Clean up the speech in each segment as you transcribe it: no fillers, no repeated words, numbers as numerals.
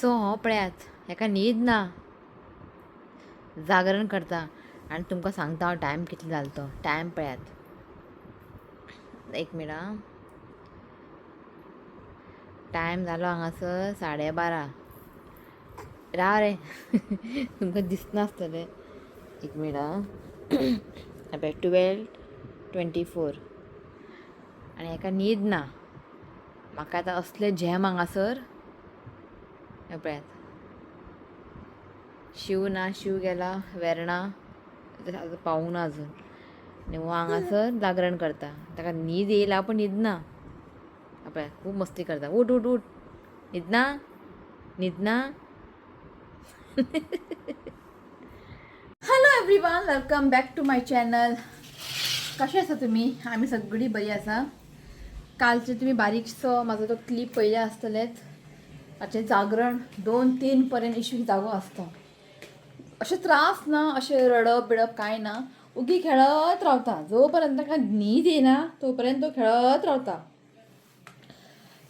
So हो पळयात हेका न्हीद ना, जागरण करता. आनी तुमकां सांगता हांव टायम कितलो जालो तो. टायम पळयात, एक मिनट आं. टायम जालो हांगासर 12:30. राव रे, तुमकां दिसनासतलें, एक मिनट आं. पळय 12:24. आनी हेका न्हीद ना. म्हाका आतां असलें झेम हांगासर. हें पळयात, शीव ना, शीव गेला वेर्णा, पावूंक ना अजून. आनी हो हांगासर जागरण करता. ताका न्हीद येयला पूण न्हिदना. पळय खूब मस्ती करता. उठ उठ उठ, न्हिदना न्हिदना. Hello everyone, welcome back to my channel. कशें आसा तुमी? आमी सगळीं बरी आसा. कालचे तुमी बारीकसो म्हाजो तो क्लिप पळयले आसतलेच. ताचें जागरण 2-3 पर्यंत इशू जागो आसता. अशें त्रास ना, अशें रडप बिडप कांय ना. उगी खेळत रावता जो पर्यंत ताका न्हीद येना तो पर्यंत तो खेळत रावता.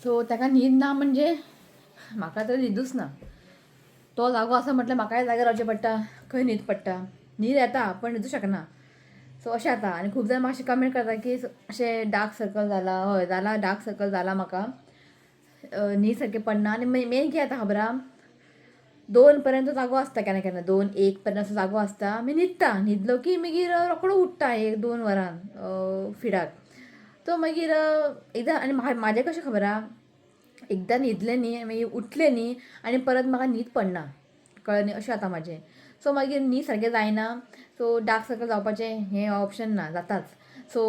सो ताका न्हीद ना म्हणजे म्हाका तर न्हिदूच ना. तो जागो आसा म्हटल्यार म्हाकाय जागे रावचें पडटा. खंय न्हीद पडटा? न्हीद येता पण न्हिदूं शकना. सो अशें जाता. आनी खूब जाण म्हाका अशें कमेंट करता की अशें डार्क सर्कल जाला. हय जाला, डार्क सर्कल जाला म्हाका. न्हीद सारकें पडना. आनी मेन कितें जाता खबर आहा, 2 पर्यंत जागो आसता, केन्ना केन्ना 2-1 पर्यंत असो जागो आसता. मागीर न्हिदता, न्हिदलो की मागीर रोकडो उठ्ठा 1-2 वरान फिडाक. तो मागीर एकदां. आनी म्हाजें कशें खबर आहा, एकदां न्हिदलें न्ही मागीर उठलें न्ही आनी परत म्हाका न्हीद पडना, कळ्ळें न्ही? अशें जाता म्हाजें. सो मागीर न्हीद सारकें जायना. सो डार्क सर्कल जावपाचें हें ऑप्शन ना, जाताच. सो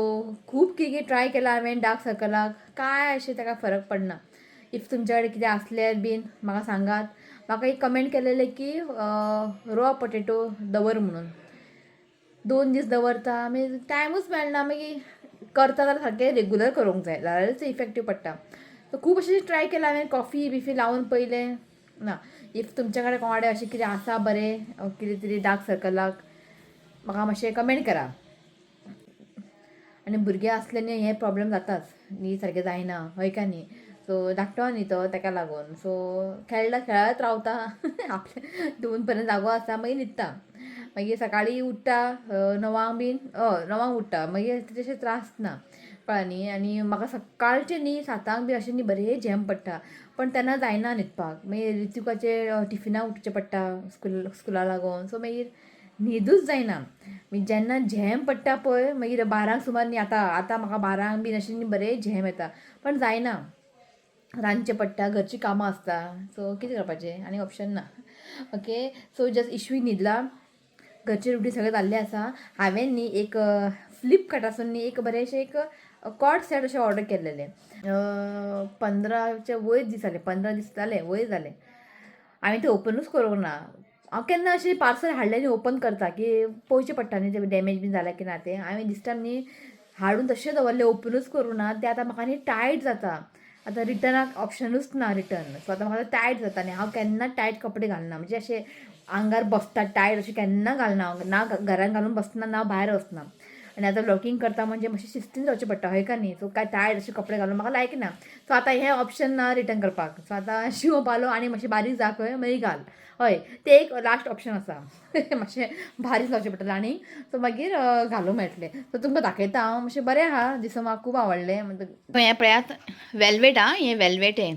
खूब कितें कितें ट्राय केलां हांवें डार्क सर्कलाक, कांय अशें ताका फरक पडना. If तुमच्या कडेन कितें आसल्यार बीन म्हाका सांगात. म्हाका एक कमेंट केलेलें की रॉ पटेटो दवर म्हणून, 2 दीस दवरता, मागीर टायमूच मेळना. मागीर करता जाल्यार सारकें रेगुलर करूंक जाय जाल्यारच इफेक्टीव पडटा. सो खूब अशें ट्राय केलां हांवें, कॉफी बिफी लावन पळयलें ना. If तुमच्या कडेन कोणा कडेन अशें कितें आसा बरें कितें तरी डार्क सर्कलाक, म्हाका मातशें कमेंट करा. आनी भुरगे आसले न्ही हे प्रॉब्लम जाताच, न्हीद सारकें जायना, हय काय न्ही? सो धाकटो न्ही तो, ताका लागून. सो खेळटा, खेळत रावता आपले 2 पर्यंत जागो आसता, मागीर न्हिदता. मागीर सकाळीं उठ्ठा 9 बीन, हय 9 उठ्ठा, मागीर तशें त्रास ना, कळ्ळें न्ही? आनी म्हाका सकाळचें न्ही 7 बी अशें न्ही बरें झेम पडटा, पण तेन्ना जायना न्हिदपाक. मागीर ऋतिकाचे टिफिनाक उठचें पडटा स्कुला लागून. सो मागीर न्हिदूच जायना. मागीर जेन्ना झेम पडटा पळय मागीर 12 सुमार न्ही, आतां आतां म्हाका 12 बीन अशें न्ही बरें झेम येता, पण जायना, रांदचें पडटा, घरचीं कामां आसता. सो कितें करपाचें, आनी ऑप्शन ना. ओके, सो जस्ट इशवी न्हिदला, घरची रुटीन सगळें जाल्लें आसा. हांवें न्ही एक फ्लिपकार्टासून न्ही एक बरेंशें एक कॉर्ड सेट अशें ऑर्डर केल्लेलें. 15च्या वयर दीस जाले, 15 दीस जाले, वयर जाले, हांवें तें ओपनूच करूंक ना. हांव केन्ना अशें पार्सल हाडलें न्ही ओपन करता की पळोवचें पडटा न्ही तें डॅमेज बीन जालां की ना तें. हांवें दीस टायम न्ही हाडून तशें दवरलें, ओपनूच करूं ना तें. आतां म्हाका न्ही टायट जाता, आतां रिटर्नाक ऑप्शनूच ना रिटर्न. सो आतां म्हाका टायट जाता न्ही. हांव केन्ना टायट कपडे घालना, म्हणजे अशें आंगार बसता टायट अशें केन्ना घालना, ना घरान घालून बसना ना भायर वचना. आनी आतां व्लॉगींग करता म्हणजे मातशें शिस्तीन रावचें पडटा, हय काय न्ही? सो काय टायट अशे कपडे घालून म्हाका लायक ना. सो आतां हें ऑप्शन ना रिटर्न करपाक. सो आतां शिंव पालो आनी मातशें बारीक जा खंय मागीर घाल, हय तें एक लास्ट ऑप्शन आसा. मातशें बारीक जावचें पडटलें आनी सो मागीर घालूंक मेळटलें. सो तुमकां दाखयता हांव, मातशें बरें आहा दिसून, म्हाका खूब आवडलें. हें पळयात वेलवेट आं, हें वेलवेट हें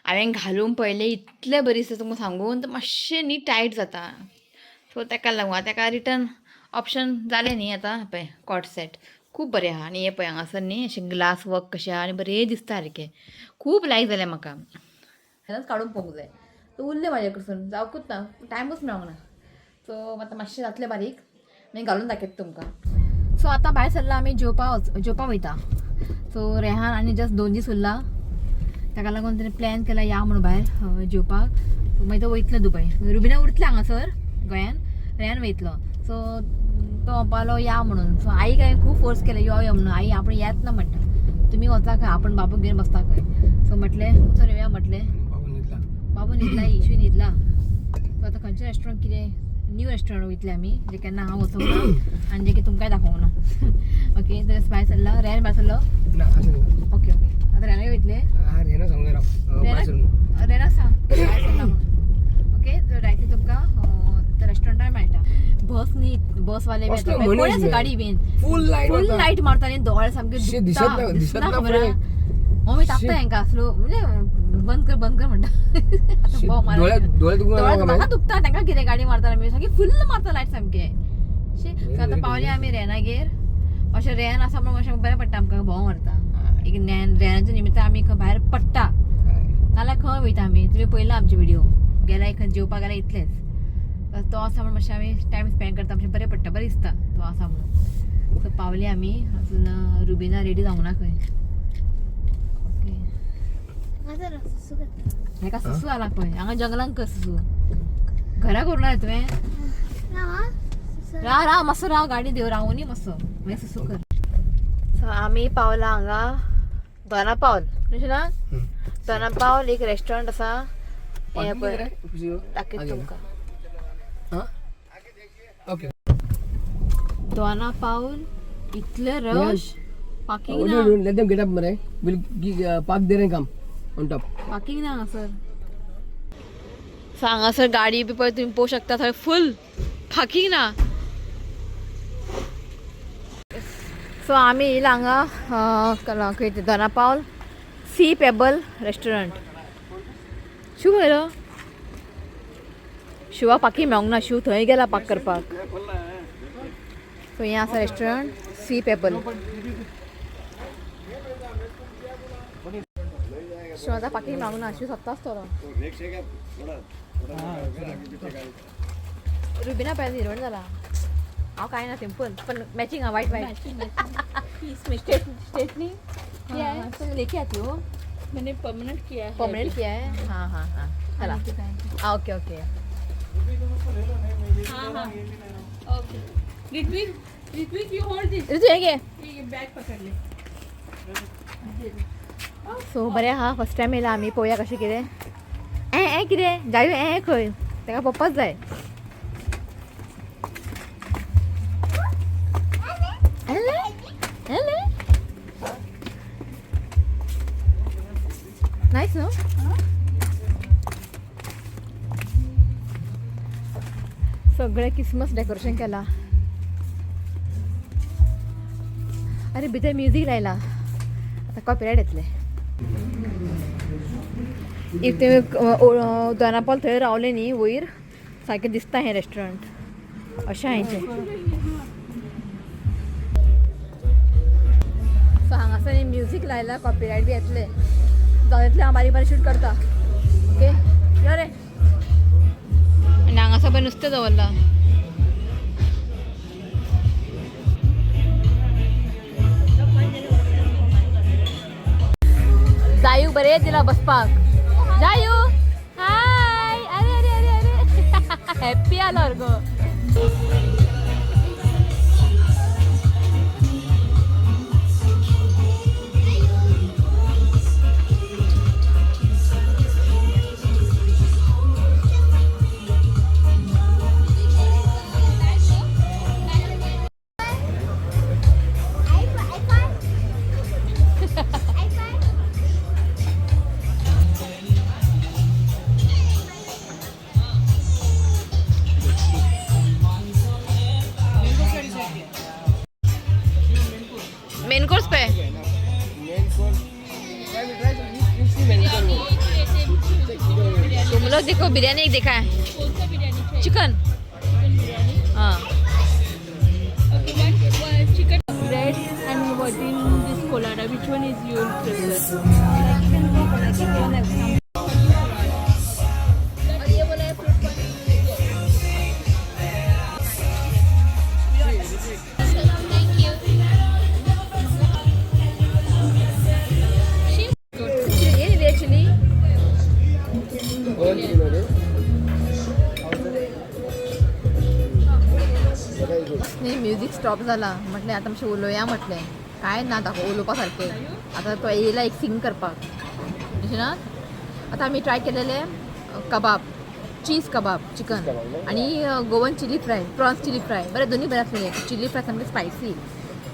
हांवें घालून पळयलें, इतलें बरें दिसता तुमकां सांगून. तर मातशें न्ही टायट जाता, सो ताका लागून ताका रिटर्न ऑप्शन जालें न्ही. आतां पळय कॉट सेट खूब बरें आहा. आनी हें पळय हांगासर न्ही अशें ग्लास वर्क कशें आहा आनी बरें दिसता सारकें, खूब लायक जालें म्हाका. तेन्नाच काडून पळोवंक जाय, सो उरलें म्हाजे कडसून, जावकूच ना, टायमूच मेळोंक ना. सो आतां मातशें जातलें बारीक, मागीर घालून दाखयता तुमकां. सो आतां भायर सरला आमी जेवपा वयता. सो रेहान आनी जस्ट 2 दीस उरला, ताका लागून तेणें प्लॅन केला या म्हणून भायर जेवपाक. सो मागीर तो वयतलो दुबय, रुबिना उरतलें हांगासर गोंयान, रेहान वयतलो. सो तो म्हणपालो या म्हणून. सो आईक हांवें खूब फोर्स केलें यो यो म्हणून, आई आपण येत ना म्हणटा, तुमी वचा खंय, आपण बाबू घेवन बसता खंय. सो म्हटलें वचून येवया म्हटलें. बाबू न्हिदला, इशू न्हिदला. सो आतां खंयचें रेस्टॉरंट कितें न्यू रेस्टॉरंट वयतले आमी, जे केन्ना हांव वचूंक ना आनी जे की तुमकांय दाखोवंक ना. ओके, तर भायर सरला रेहान, भायर सरलो. ओके ओके, आतां रेहान वयतले. रेना रेना सांग भायर सरला म्हणून. बस न्ही, बसवाले बी कसलो येता. मनीस कोणच रे? गाडी बीन फुल लायट फुल लायट मारता आनी दोळे सामके शी, दुखता. दिसत ना- दिसत दिसना ना खबर फुडें. मम्मी तापता शी. हेंका स्लो म्हणजे बंद कर बंद कर म्हणटा. बोव मार. दोळे दोळे दुखून दोळे लागले म्हाका दुखता तांकां कितें गाडी मारता आमी सारकी फुल्ल मारता लायट सामके. शी. सो आतां very पावली आमी रेनागेर. अशें रेन आसा म्हणून मातशें बरें पडटा आमकां, भोंव मारता एक नेन रेनाच्या निमित्तान आमी खंय भायर पडटा, नाल्यार खंय वयता आमी. तुमी पळयला आमचे व्हिडिओ गेल्या खंय जेवपाक गेल्या इतलेच. तर तो आसा म्हणून मातशें आमी टायम स्पेंड करता, मातशें बरें पडटा, बरें दिसता तो आसा म्हणून. सो पावली आमी. अजून रुबिना रेडी जावंक ना खंय. ओके, हेका सुसू आला खंय हांगा जंगलान कर सुसू. घरा करूं ना तुवें. राव राव मातसो राव, गाडी देव रावूनी मातसो, मागीर सुसू कर. सो आमी पावला हांगा दोना पावल अशें ना, दोना पावल एक रेस्टॉरंट आसा. हें पळय दाखयता तुमकां. ओके. दोना पावल इतले रश, पार्किंग ना. Let them get up मरे, will park there and come on top. Parking ना हांगासर. सो हांगासर गाडी बी पळय तुमी पळोवंक शकता, थंय फूल पार्किंग ना. सो आमी येयला हांगा खंय तें Dona Paula sea pebble restaurant. Shiv खंय रो? शिवा पार्किंग मेळोंक ना, शिव थंय गेला पार्क करपाक. सो हें आसा रेस्टॉरंट सी पेबल. शिव आतां पार्किंग मेळोंक ना, शिव सोदता आसतलो. रुबिना पळय हिरोइन जाला. हांव कांय ना, सिंपल पण मॅचिंग हा, वायट वायट. इसमें स्ट्रेटनिंग किया है. तुम लेके आती हो? मैंने परमानेंट किया है. परमानेंट किया है. हाँ हाँ हाँ, चला. खाने के टाइम पे. हाँ, ओके ओके. हाँ हाँ, okay. Ritwik, Ritwik, you hold this. Ritu हे घे. ये बैग पकड़ ले. सो बरें आहा, फर्स्ट टायम येयला आमी, पळोवया कशें कितें. ए ए कितें जायू ए खंय ताका पप्पाच जाय. नायस न्हू. सगळें क्रिसमस डेकोरेशन केलां. अरे भितर म्युजीक लायला, आतां कॉपीरायट येतलें. If तुमी दोनापावल थंय रावले न्ही वयर सारकें दिसता हें रेस्टॉरंट अशें हांचें. सो हांगासर न्ही म्युजीक लायला, कॉपीरायट बी येतलें. जाता तितलें हांव बारीक बारीक शूट करता. ओके यो रे. आनी हांगासर पळय नुस्तें दवरलां. जायू बरें दिला बसपाक. जायू हाय. अरे अरे अरे अरे हॅप्पी आलो गो. मेन कोर्स पे मेन कोर्स ट्राई ट्राई. तुम लोग देखो, बिरयानी एक देखा है. कौन सा बिरयानी चाहिए? चिकन. चिकन बिरयानी. हाँ. Okay, one chicken bread and what in this colada, which one is your prefer? ये नहीं चिली. न्ही म्युजीक स्टॉप जाला. म्हटलें आतां मातशें उलोवया, म्हटलें कांय ना दाखोव उलोवपा सारकें. आतां तो येयला एक सिंग करपाक अशें ना. आतां आमी ट्राय केलेले कबाब, चीज कबाब चिकन आणि Goan chilli fry, prawns chilli fry. बरें, दोन्ही बरें आसलेले. चिली फ्राय सामकें स्पायसी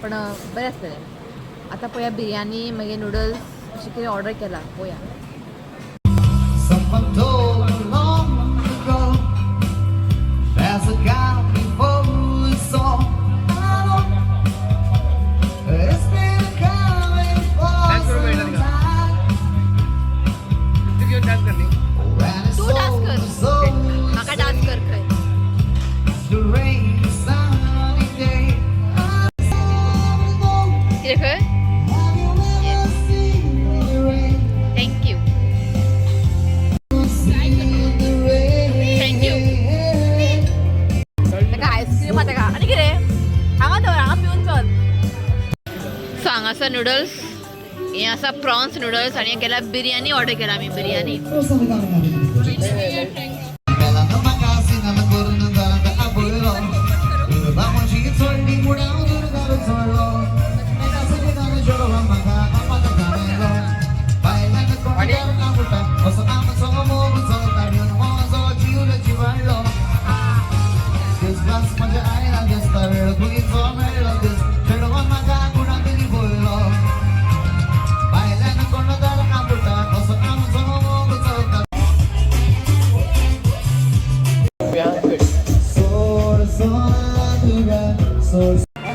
पण बरें आसलेलें. आतां पळोवया बिरयानी मागीर नुडल्स अशें कितें ऑर्डर केलां पळोवया. Someone told me long ago there's a God before. कितें खंय? Thank you. Thank you. ताका आयस्क्रीम आहा ताका आनी कितें हांगा दवर, हांगा पिवन चल. सो हांगासर नुडल्स, हे आसा प्रॉन्स नुडल्स आनी केला बिरयानी ऑर्डर केला आमी बिरयानी.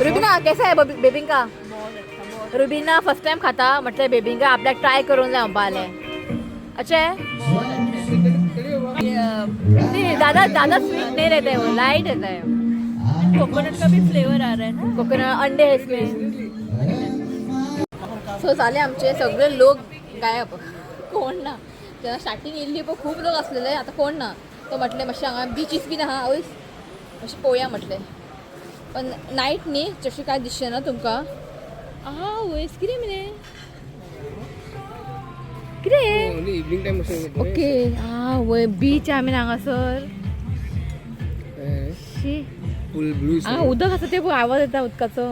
रुबीना, कैसा है बेबिंका? रुबीना फर्स्ट टाइम खाता म्हटलं बेबिंका आपल्याक ट्राय करून जाय म्हणपा. अच्छा है. नहीं, दादा दादा स्वीट नहीं रहता है, वो लाइट रहता है. कोकोनट का भी फ्लेवर आ रहा है ना. कोकोनट, अंडे है इसमें. सो जाले आमचे सगळे लोक गायब, कोण ना. जेन्ना स्टार्टींग येयल्ली पळय खूब लोक आसलेले, आतां कोण ना. तो म्हटलें मातशें हांगा बिचीस बीन आहा वयस, मातशें पळोवया म्हटलें. पण नायट न्ही, तशें कांय दिसचें ना तुमकां. आ वयस कितें मरे, कितें? Only evening time. ओके, आ वय बीच आमी हांगासर. शी. फुल ब्लू. हांगा उदक आसा तें पळय, आवाज येता उदकाचो.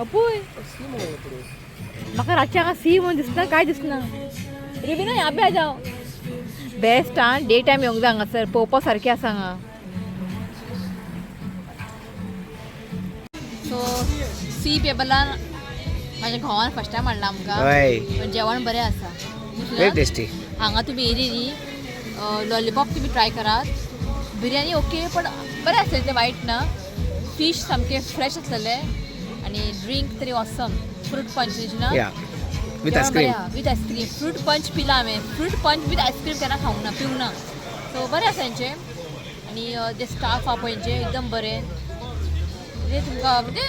अपूय म्हाका रातचें हांगा सी म्हणून दिसना, काय दिसना. रुबीना, ह्या पे जाव बेस्ट. आ डे टायम येवंक जाय हांगासर, पळोवपा सारकें आसा हांगा. सो सी पेबलान म्हाज्या घोवान फर्स्ट टायम हाडला आमकां. हय. पण जेवण बरें आसा. Very tasty. हांगा तुमी येयली न्ही, लॉलीपॉप तुमी ट्राय करात. बिरयानी ओके, पण बरें आसलें, तें वायट ना. फिश सामकें फ्रेश आसलेलें आनी ड्रिंक तरी ऑसम, फ्रूट पंच ना. या, with ice cream. With ice cream. Fruit punch पिला हांवें, फ्रूट पंच विथ आयस्क्रीम केन्ना खावंक ना, पिवंक ना. सो बरें आसा हेंचें. आनी जे स्टाफ आहा पळय हेंचे एकदम बरें, म्हणजे तुमकां म्हणजे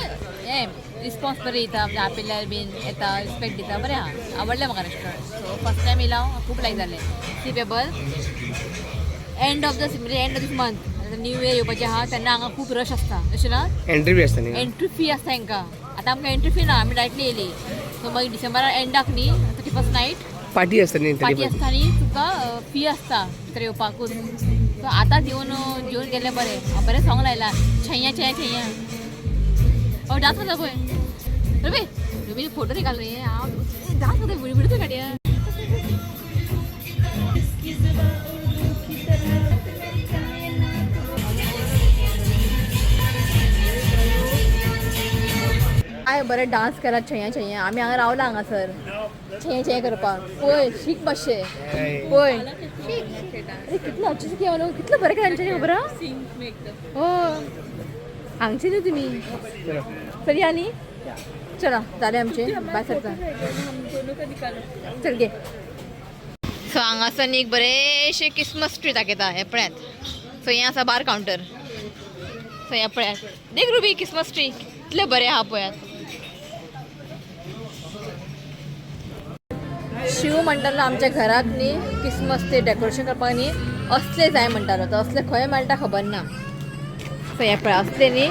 हें रिस्पॉन्स बरें दिता, म्हणजे आपयल्यार बीन येता, रिस्पेक्ट दिता. बरें आहा, आवडलें म्हाका रेस्टॉरंट. सो फर्स्ट टायम येयला हांव, खूब लायक जालें. Sea pebble end of the म्हणजे end of this month, new year येवपाचें आहा तेन्ना हांगा खूब रश आसता, अशें ना? एंट्री बी आसता न्ही? एंट्री फी आसता हेंकां. आतां आमकां एंट्री फी ना, आमी डायरेक्टली येयली. सो मागीर डिसेंबरा एंडाक न्ही, 31st night party आसता न्ही? पार्टी आसता न्ही, तुका फी आसता भितर येवपाकूच. सो आतांच येवन जेवन गेलें बरें. हांव बरें सॉंग लायलां, छैया छैया छैया. ओ डांस करता पळय रवी. रवी फोटो निघालो रे. हांव डांस करता, व्हिडिओ काडया. काय बरें डांस केला छैया छैया. आमी हांगा रावला हांगासर छैया छैया करपाक. पळय, शीक मातशें पळय. अरे, कितलो अच्छे से केलो, कितलो बरें केलें तेंच्यांनी, खबर आहा? सिंक में एकदम. हो, हांगचे न्हू तुमी चल न्ही. चला, जालें आमचें, बाय सरता. हम दोनों का निकालो. चल घे. सो हांगासर एक बरेंशें क्रिसमस ट्री दाखयता हें पळयात. सो हें आसा बार कावंटर. सो हें पळयात, देख रुबी, क्रिसमस ट्री कितलें बरें आहा पळयात. शिव म्हणटालो आमच्या घराक न्ही क्रिसमस ते डेकोरेशन करपाक न्ही असले जाय म्हणटालो. तो असले खंय मेळटा खबर ना. सो हें पळय, असले न्ही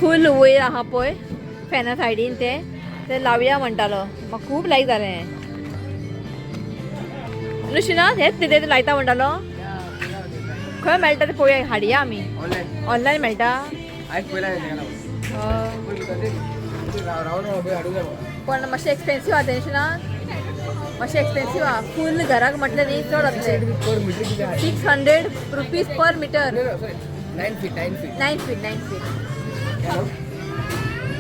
फूल वयर आहा पळय फॅना सायडीन, ते ते लावया म्हणटालो. म्हाका खूब लायक जालें हें. नुशिना, हेच न्ही ते लायता म्हणटालो. खंय मेळटा ते पळोवया, हाडया आमी. ऑनलायन. ऑनलायन मेळटा? आयज पयला. रावन हाडूंक जाय. पण मातशें एक्सपेन्सीव आहा तें ना, मातशें एक्सपेन्सीव आहा. फूल घराक म्हटलें न्ही चड जातलें. पर मिटर कितें आहा? ₹600 पर metre. Sorry, 9 feet, 9 feet. 9 feet, 9 feet.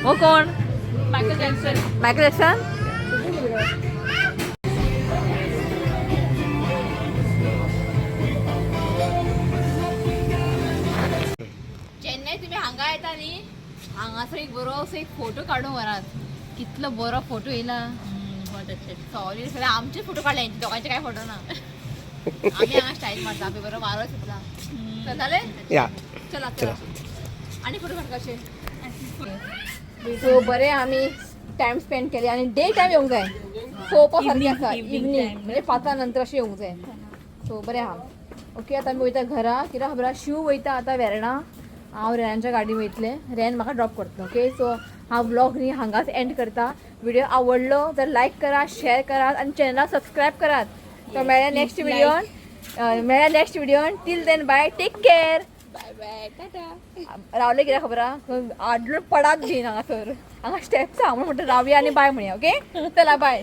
हो, कोण? Michael Jackson. Michael Jackson. Chennai तुम्ही हांगा येता न्ही, हांगासर एक बरो असो एक फोटो काडून व्हरात. कितलो बरो फोटो येयला. बहुत अच्छे. सॉरी, सगळे आमचे फोटो काडले, यांचे दोगांचे काय फोटो ना. आमी हांगा स्टायल मारता, आमी बरो वारो सुटला. चल, जालें. या. चला चला, आणि फोटो काड कशे. सो बरे आमी टायम स्पेंड केले आनी डे टायम येवंक जाय, पळोवपा सारकें आसा. Evening evening time. म्हणजे 5 नंतर अशें येवंक जाय. सो बरें आहा. ओके, आतां आमी वयता घरा. कित्याक खबर आहा, शिव वयता आतां वेर्णा, हांव रेनाच्या गाडी वयतलें, रेन म्हाका ड्रॉप करतलो. ओके, सो हांव व्लॉग न्ही हांगाच एंड करता. व्हिडिओ आवडलो तर लायक करात, शेअर करात आनी चॅनलाक सबस्क्रायब करात. तो मेळ्या नेक्स्ट Please. व्हिडिओन, मेळ्या next व्हिडिओन. Till then bye, take care. Bye bye, tata. रावले कित्याक खबर आहा, आडलो पडात घेयन हांगासर, हांगा स्टेप्स आहा म्हणून म्हणटा रावया आनी बाय म्हणया. ओके, चला बाय.